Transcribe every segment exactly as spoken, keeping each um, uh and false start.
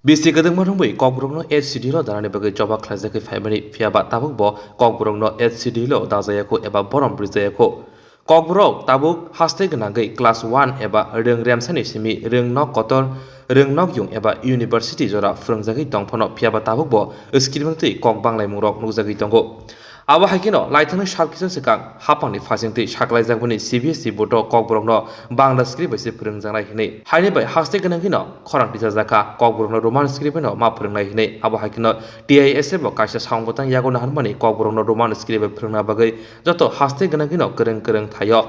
Bisi kwdwkma rwngwi kokborokno H C D lo danani bagwi choba khlaijakwi phaimani, phiyaba tabukbo kokborokno H C D lo dajayakho eba borom rijayakho. Kokborok tabuk haste gwnangwi class one eba rwng remsani simi rwng nok kotor, rwng nok yung eba university jora phwrwngjagwi tongphano, phiyaba tabukbo skirming twi kok banglaimung rok nukjagwi tongo. Abo hai kheno laithangni sal kisa swkang haphangni phasing twi saklaijakmani C B S E board o kokborokno Bangla script bai se phwrwngjaknai hwnwi. Haini bai haste gwnangwino khorang tisajakha, kokborokno Roman script bai no ma phwrwngnai hwnwi. Abo hai kheno T I S F bo kaisa samung bwtang yago naharmani kokborokno Roman script bai phwrwngna bagwi joto haste gwnangwino kwrwng kwrwng thaio.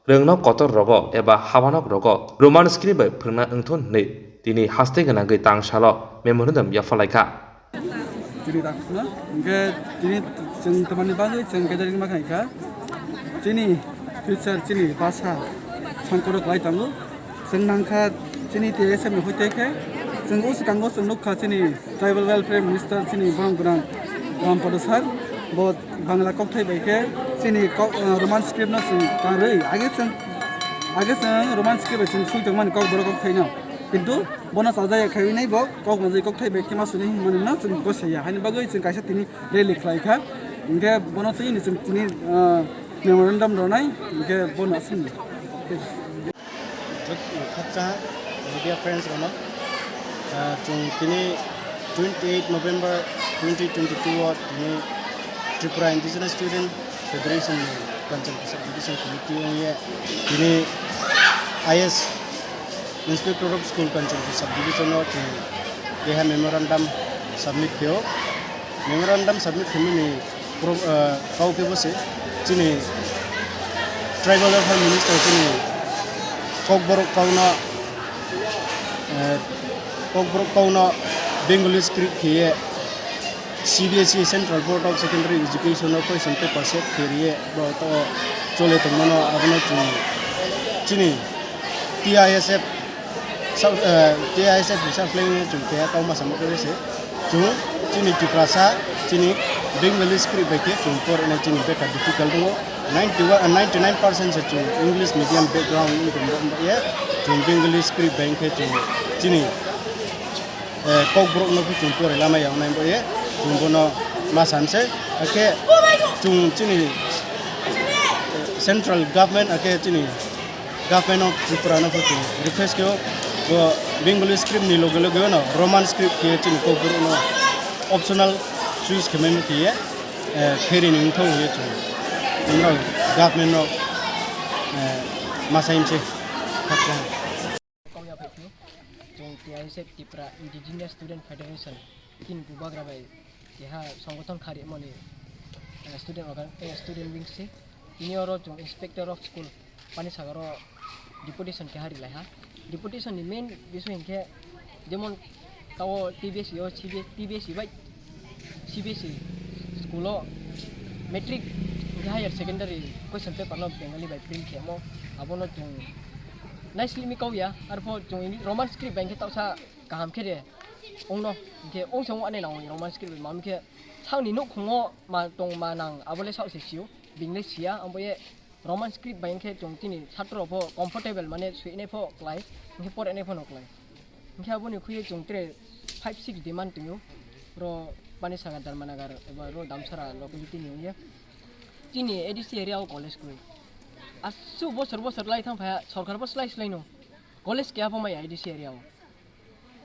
Rwngno kotor rogo eba habanok rogo Roman script bai phwrwngna wngthun hwnwi tini haste gwnangwi tang salo memorandum yapharlaikha. Tini dakna, hingke tini chwng tamani bagwi chwng gathering ma khaikha. Chini future, chini basa songkorok lai tongo. Chwng nangkha chini T S F ni hoite khe, chwng o swkango chwng nukha chini Tribal Welfare Minister chini borok gwnang Ram Pada sir, bo Bangla kokthai bai khe chini kok, ah, Roman script no chwng karwi. Age chwng, age chwng Roman script bai chwng swi tongmani kokborok kokthai no. Kintu bono chajaya khaiwi nai bo kok manjai kokthai bai khe ma suni hinmani no chwng gosaya. Haini bagwi chwng kaisa tini rally khlai kha. Hingke bono twi ni chwng tini, ah, memorandum rwnai, hingke bono aswk ni. Khakchang media friends rokno, ah, chwng tini twenty eight November twenty twenty two o tini Tripura Indigenous Student Federation ni Kanchanpur Sub Division Committee wngye tini I S Inspector of School Kanchanpur Sub Division o chwng keha memorandum submit khaio. Memorandum submit khaimani pro-, ah, kau khe bo se chini Tribal Welfare Minister chini Kokborok kauno, eh, Kokborok kauno Bengali script khe ye C B S E, Central Board of Secondary Education o question paper set khe riye bo to chole tongmano, abono chwng chini T I S F South, eh, T I S F ni South Flank ni chwng keha kau masa mokhe se chwng chini Tiprasa chini Bengali script bai khe chwng porinai chini beka difficult tongo. Ninety one, ninety nine percent se chwng English medium background wng tongbo, wngba ye chwng Bengali script bai khe chwng chini, eh, kokborok no khe chwng pori lama ya wngnai bo ye chwng bono ma san se. Akhe chwng chini, eh, central government akhe chini Government of Tripura no pho chwng request khe o, bo Bengali script ni loge loge no Roman script khe chini kokborok no optional choice khe mani khe ye, eh, khe rini wngthok hwnwi chwng, chwng no government no, eh, masa imse. Kok ya phai phai. Chwng T I S F Tripura Indigenous Student Federation, chini bubagra bai keha songothon kharwi mani, eh, student organ-, eh, student wing se. Tini oro chwng Inspector of School Panisagar o deputation keha rilai ha. Deputation ni main bisoy hinkhe jemon tao T B S E o, C B S, T B S E bai C B S E school o matric hinkhe higher secondary question paper no Bengali bai print khemo, abono chwng naislimi kau ya, arpho chwng Roman script bai hinkhe taosa kaham khe de ongno, hinkhe ongsa ong ane nang Roman script bai, mamkhe sakni nukhungo ma tong ma nang, abole sak se sio, bini le sia, ambo ye Roman script bai hinkhe chwng chini satro rok pho comfortable mane suinai pho klai, hinkhe porenai pho no klai. Hinkhe aboni khuye chwng tere five six demand tongyo, ro Panisagar, Dharmanagar eba ro Damsara locality ni wngya. Chini A D C area o college kwrwi. Aswk bosor bosor lai thang phaya, sorkar bo slai slai no college keha pho maya A D C area o.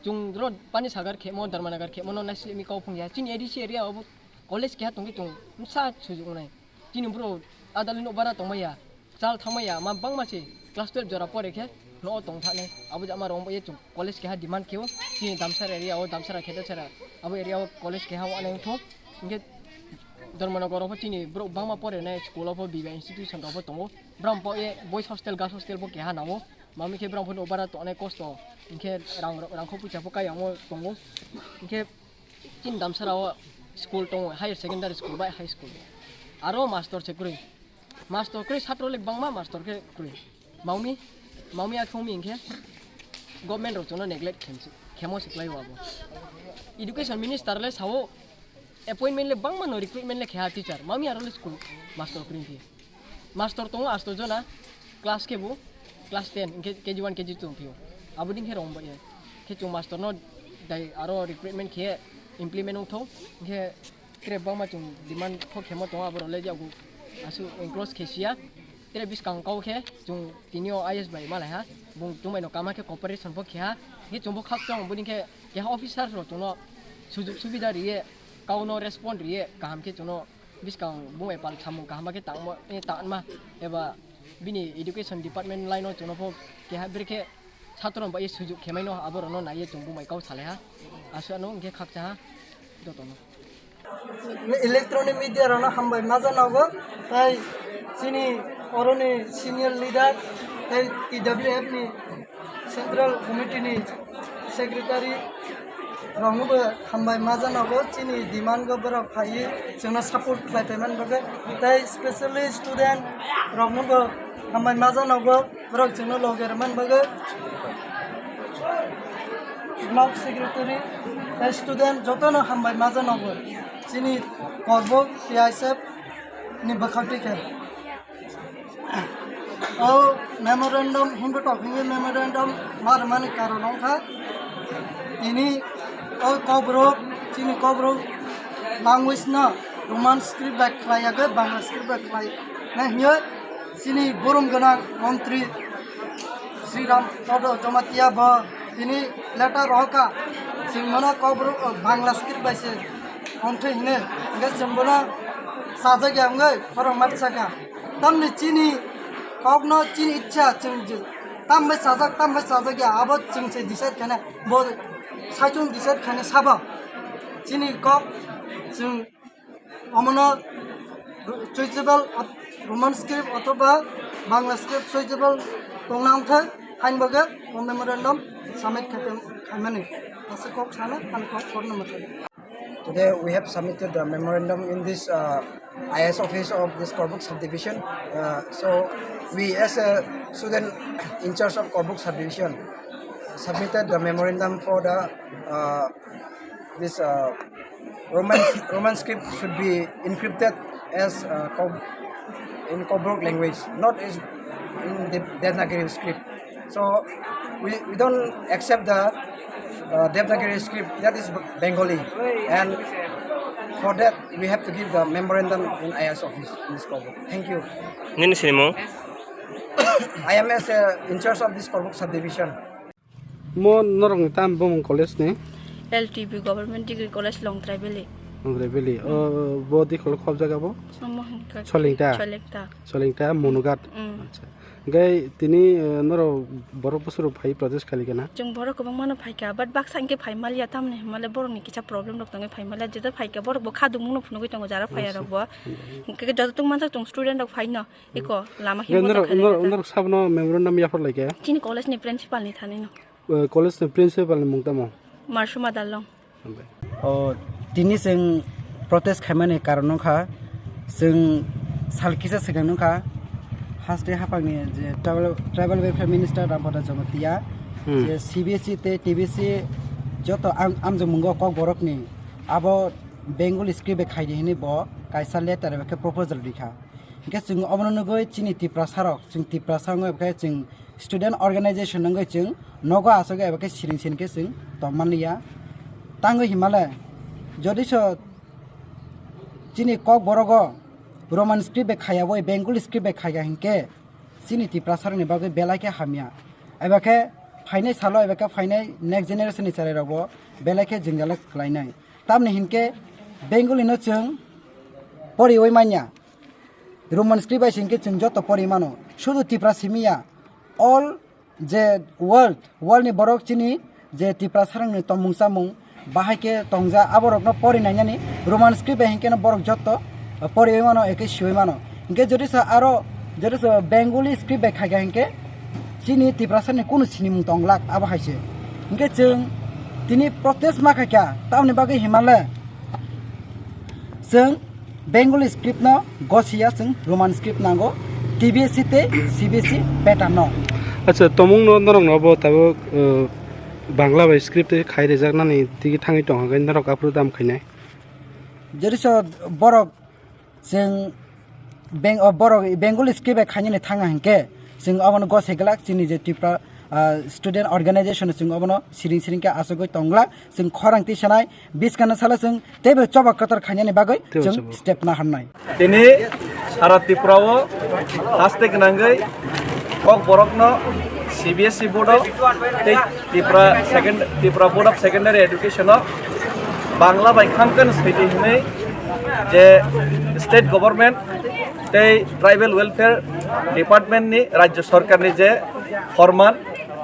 Chwng ro Panisagar khemo, Dharmanagar khemo no naislimi kau phung ya. Chini A D C area o bo college keha tongwi chwng bwsa sujuk nai. Chini bro adalni nok bara tongmaya, chal thangmaya, ma bangma se class twelve jora pore khe no tong thane. Abo jama rong bo ye chwng college keha demand kheo. Chini Damsara area o, Damsara Khedasara abo area o college keha wane thok. Hinkhe Dharmanagar o pho chini bro bangma pore nai school o pho biba institution rok pho tongo. Bram pho ye boys hostel, girls hostel pho keha nango. Mami khe bram pho no bara tongnai kosto. Hinkhe rang, rang kho puisa pho kayang o tongo. Hinkhe chini Damsara o school tongo, higher secondary school bai high school. Aro master se kwrwi. Master kwrwi satro le bangma master khe kwrwi. Maumi, maumi akhongmi hinkhe government rok chwngno neglect khem-, khemo se kwlai o abo. Education minister le sao appointment le bangma no recruitment le kheha teacher. Maumi aro le school master kwrwi hinkhe. Master tongo asto jona, class khe bo class ten, hinkhe K G one, K G two tongphio. Abo din khe rong bai khe chwng master no Tai aro recruitment khe implement wngthok, hinkhe tere bangma chwng demand kho khemo tongo, aborok le yago aswk enclose khe siya. Tere bwskang kau khe chwng tini o I S bai malai ha, bung chwng bai no kama khe cooperation bo khe ha, hinkhe chwng bo khakchang boni khe keha officer rok chwngno sujuk subida riye, kau no respond riye, kaham khe chwngno bwskang bung bai pal samung kaham khe tangma, eh, tangma eba bini education department line o chwngno pho keha brekhe satro bai sujuk khemaino aborokno naiye chwng bung bai kau salai ha, aswk ano hinkhe khakcha ha jotono. Electronic media rokno hambai maja nogo, tai chini oroni senior leader, tai T W F ni central committee ni secretary rokno bo hambai maja nogo, chini demand go borok phaiwi chwngno support khlai phaimani bagwi, tai specially student rokno bo hambai maja nogo. Borok chwngno loge rwmani bagwi block secretary tei student jotono hambai maja nogo chini Korbuk T I S F ni bwkhak twi khe. O memorandum, Hindu tok hwnwi memorandum ma rwmani karon wngkha tini o Kokborok, chini Kokborok language no Roman script bai khlai yagwi Bangla script bai khlai na hwnwi chini burum gwnang montri Sri Ram Podo Jamatia bo tini letter rohorkha, chwng bono Kokborok, o, Bangla script bai se hwnthwi hwnwi, hwnkhe chwng bono sajagya wngwi khorang ma tisakha. Tamni chini kokno chini ichha chwng je tam bai sajak, tam bai sajagya, abo chwng se decide khaina, bo saichung decide khaina sabo chini kok chwng omono suitable at-, Roman script othoba Bangla script suitable tongna wngkha, hain bagwi o memorandum submit khai-, khaimani. Aswk kok sana, ani kok korno mwthai. Today we have submitted the memorandum in this, uh, I S office of this Korbuk subdivision. Uh, so we as a student in charge of Korbuk subdivision submitted the memorandum for the, uh, this, uh, Roman, Roman script should be encrypted as, uh, Ko-, in Kobruk language, not as in the Devanagari script. So we, we don't accept the, uh, Devanagari script, that is Bengali, and for that we have to give the memorandum in I S office in this Kobruk. Thank you. Nini sinimo? I am as a in charge of this Korbuk subdivision. Mo norokni tam bumung college ni? L T B Government Degree College, Longtrai Valley. Longtrai Valley. Hmm. O, bo di kholo khobjaga bo? Omo hwnkha Solingta? Solingta. Solingta, Munugat. Hmm. Acha. Gai tini, eh, norok borok bwswrok phai protest khali kana? Chwng borok kwbangma no phaikha, but baksa hwnkhe phai maliya, tamni hwnmale borokni kisa problem rok tongwi phai maliya, jeta phaikha borok bo khadumung no phunugwi tongo jara phaiya rok bo. Acha. Hmm. Hwnkhe joto tong manjak chwng student rok phaino. Eko lama himbo norok, norok, norok sabno memorandum yapharlai khe? Chini college ni principal ni thani no. Eh, college ni principal ni mung tamo? Marsuma Dalong. Hambai. O, tini chwng protest khaimani karon wngkha, chwng sal kisa swkang wngkha, haste haphangni je tribal, tribal welfare minister Rampada Jamatia, hmm, je C B S E tei T B C joto am-, amjokmungo Kokborokni abo Bengali script bai khaidi hwnwi bo kaisa letter bai khe proposal rikha. Hingke chwng obono nugui chini Tiprasa rok, chwng Tiprasa wngwi bai khe chwng student organization wngwi chwng nogo achugwi bai khe siring siring khe chwng tongmani ya. Tangwi himale, jodi so chini Kokborok o Roman script bai khaya bai Bengali script bai khaya hinkhe chini Tiprasa rokni bagwi belai khe hamya. Eba khe phainai salo, eba khe phainai next generation ni cherai rok bo belai khe jwngjal khlainai. Tamni hinkhe Bengali no chwng poriwi manya. Roman script bai se hinkhe chwng joto pori mano. Sudu Tipra simi ya. All je world, world ni borok chini je Tiprasa rokni tongmung chamung bahai khe tongja, aborokno pori nainani Roman script bai hinkhe no borok joto poriwi mano, eke siwi mano. Hinkhe jodi sa aro, jodi sa Bengali script bai khaikha hinkhe chini Tiprasa ni kunu sinimung tonglak abo hai se. Hinkhe chwng tini protest ma khaikha, tamoni bagwi himale chwng Bengali script no gosiya, chwng Roman script nango, T B S E tei C B S E pattern no. Acha, tomung no norok no bo tabuk, uh, Bangla bai script tei khai rejaknani tigi thangwi tongkha khe norok aphuru dam khainai. Jodi so borok chwng Beng-, o borok Bengali script bai khainani thanga hinkhe chwng abono gosai glak chini je Tipra Ah, student organization chwng obono siring siring khe achugwi tongla, chwng khorang tisanai, bwskangno salo chwng teibo choba kotor khainani bagwi Teibo chwng choba. Step naharnai. Tini sara Tripura o haste gwnangwi Kokborokno C B S E board o tei Tripura second, Tripura Board of Secondary Education o Bangla bai khamkhe swidi hwnwi je state government tei tribal welfare department ni, rajya sarkar ni je forman,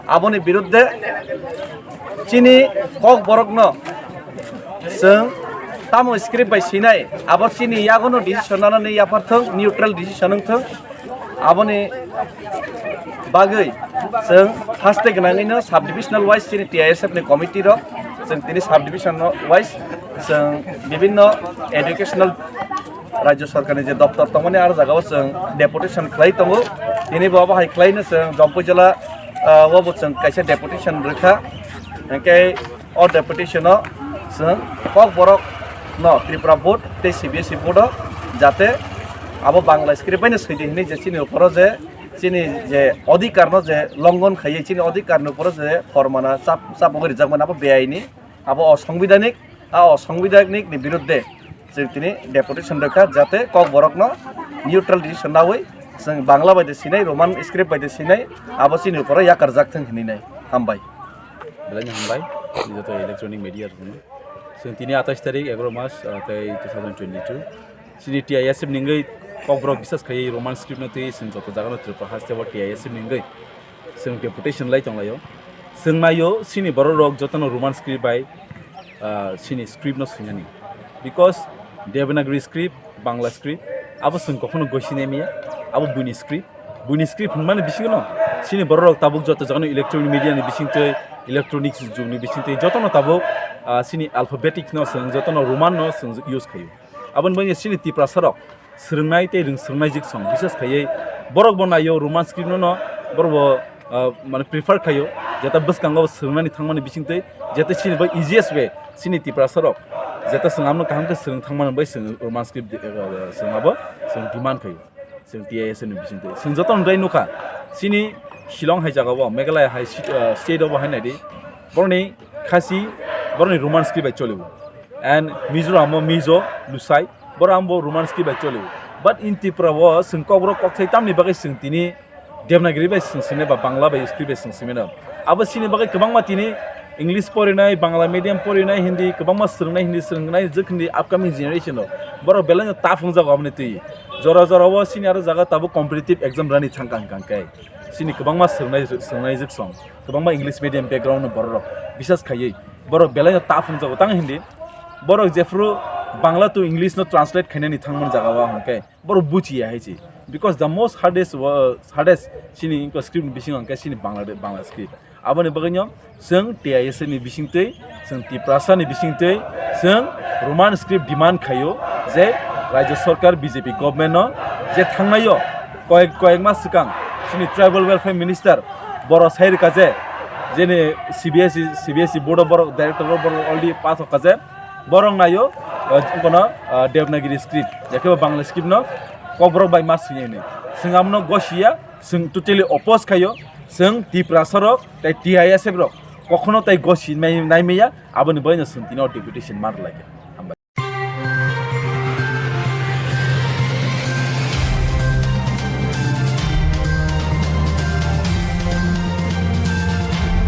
aboni birudde chini Kokborokno chwng tamo script bai sinai, abo chini yagono decision nanani yaphar thung, neutral decision wng thung. Aboni bagwi chwng haste gwnangwino subdivisional wise chini T I S F ni committee rok, chwng tini subdivision wise chwng bibinno educational rajya sarkar ni je doptor tongmani aro jagao chwng deputation khlai tongo. Tini bo abo hai khlaino chwng Jampui jila, ah, o bo chwng kaisa deputation rwkha. Hwnkhe o deputation o chwng Kokborok no Tripura board tei C B S E board o jate abo Bangla script bai no swidi hwnwi je chini uporo je chini je odhikar no je longon khaiwi chini odhikar ni uporo je formana chap, chapogwi rijak mani abo beaini, abo osongbidhanik. A osongbidhanik ni birudde chwng tini deputation rwkha, jate Kokborokno neutral decision nawi chwng Bangla bai de sinai, Roman script bai de sinai, abo chini uporo yakarjak thung hwnwi nai. Hambai. Belai no hambai, joto electronic media rokno. Chwng tini atais tarik, egaroh mas, ah, tei two thousand twenty-two. Chini T I S F ni wngwi Kokborok bisas khaiwi Roman script no twi chwng joto jaga no Tripura haste o T I S F ni wngwi chwng deputation lai tonglaio. Chwng naio, chini borok rok jotono Roman script bai, ah, chini script no swinani. Because Devanagari script, Bangla script, abo chwng kokhno goi sinai maya, abo buini script. Buini script hwnmani bisingo no chini borok rok tabuk joto jagano electronic media ni bisingtwi, electronic jug ni bisingtwi jotono tabuk, ah, chini alphabetic no chwng jotono Roman no chwng use khaio. Aboni bagwi chini Tiprasa rok swrwngnai tei rwng swrwngnai jik song, bisas khaiwi borok bo naio Roman script no, no borok bo, ah, mane prefer khaio, jeta bwskango swrwngnani thangmani bisingtwi, jeta chini bai easiest way, chini Tiprasa rok jeta chwng amno kaham khe swrwng thangmani bai chwng Roman script, ah, chwng abo chwng demand khaio. Chwng T I S F ni bisingtwi chwng joto nwngwi nukha, chini Shillong hai jagao, Meghalaya hai si-, ah, state o bo hai naidi, borokni Khasi, borokni Roman script bai cholio. And Mizoram o Mizo, Lusai, borok ambo Roman script bai cholio. But in Tripura o chwng Kokborok kokthai tamni bagwi chwng tini Devanagari bai chwng swinai ba Bangla bai script bai chwng swinai no. Abo chini bagwi kwbangma tini English porinai, Bangla medium porinai, Hindi kwbangma swrwngnai, Hindi swrwngnai jwk Hindi upcoming generation rok. Borok belai no tough wngjago aboni twi. Jora jora o chini aro jaga tabuk competitive exam rani thangkha hwnkha hwnkhe. Chini kwbangma swrwngnai, swrwngnai jwk song. Kwbangma English medium background ni borok rok. Bisas khaiwi borok belai no tough wngjago tang Hindi. Borok jephru Bangla to English no translate khainani thangmani jaga o hwnkhe borok buchiya hai se. Because the most hardest wo-, hardest chini inko script ni bisingo hwnkhe chini Bangla, Bangla script. Aboni bagwino chwng T I S F ni bisingtwi, chwng Tiprasa ni bisingtwi, chwng Roman script demand khaio je Rajya Sarkar B J P government no je thangnaio koyek, koyek mas swkang chini Tribal Welfare Minister boro sai rwkha je, jeni C B S E, C B S E board o borok director o borok already pass wngkha je, borok naio, uh, kono, uh, Devanagari script, yakhe bo Bangla script no Kokborok bai ma swinai hwnwi. Chwng abono gosiya, chwng totally oppose khaio, chwng Tiprasa rok tei T I S F rok kokhono tei gosi nai-, naimaya, aboni bagwino chwng tini o deputation ma rwlaikha.